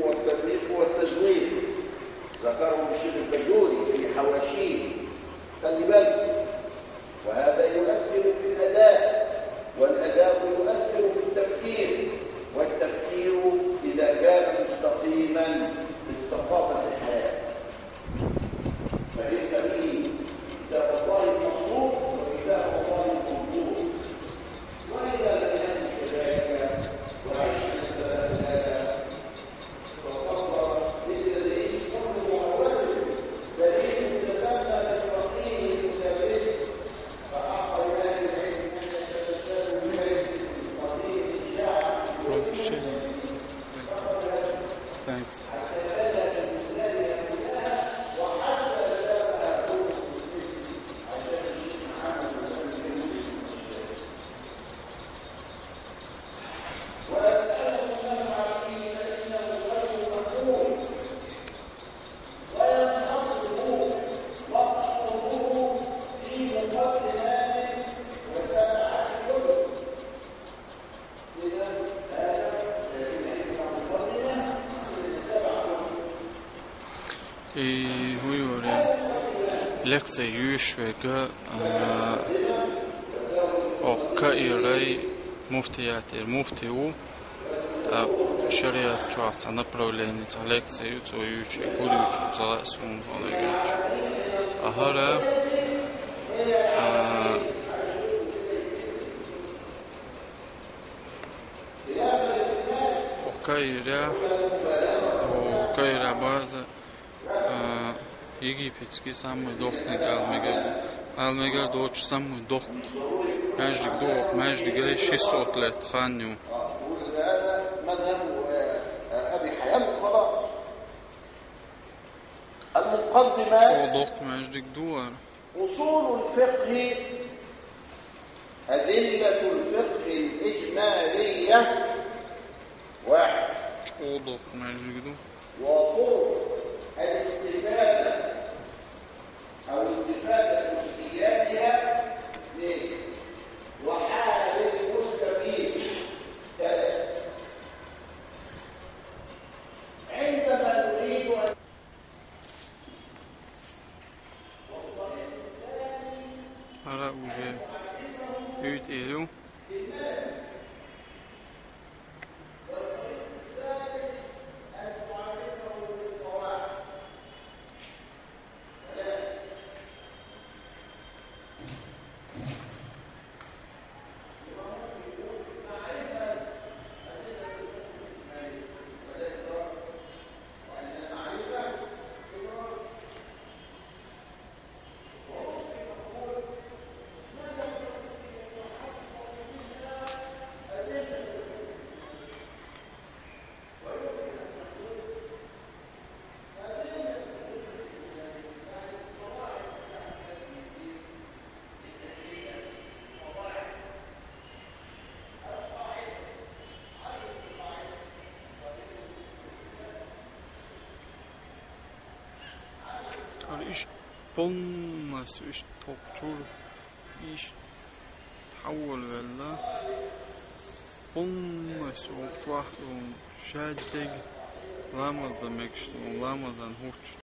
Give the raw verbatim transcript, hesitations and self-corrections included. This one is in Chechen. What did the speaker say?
والتدقيق والتزوير، ذكره الشيخ البجوري في حواشيه. خلي بالك، وهذا يؤثر في الأداء، والأداء يؤثر في التفكير، والتفكير إذا كان مستقيما استقامت الحياة. فإن به كتاب الله المنصور وكتاب الله المنظور. وإذا لم يكن كذلك وعشنا سبب هذا، فصدر للتدريس كله أواسم، دليل تسمى بالفقيه المدرس، فحق لأهل العلم أن يتمثلوا ببيت قديم شاع في كل مجلس. Thanks. Ey, huyore. Лекци юьйш вега, а, охка ирай муфтият ир муфтиу, а, шариат чуахца направление ца лекцию, цо юьйш, гур юьйш, ца сун, а, Ахара, а, Окайра, Окайра база, а, египетский самый дохниг алмегер, алмегер доч самый дох. Междик дох, междик ай шестьсот лет ханю. المقدمة. Чо дох междик дуар. أصول الفقه، أدلة الفقه الإجمالية، واحد. Чо дох междик ду. وطرق الاستفادة أو استفادة جزئياتها، اثنين. وحال المستفيد، ثلاثة. عندما نريد أن Ара уже уьйт эрю. Ара иш полностью иш топчур, иш тхьаввал велла, полностью вокчувахь ду шаддег ламаз дан мегаш ду, ламазан хӀуч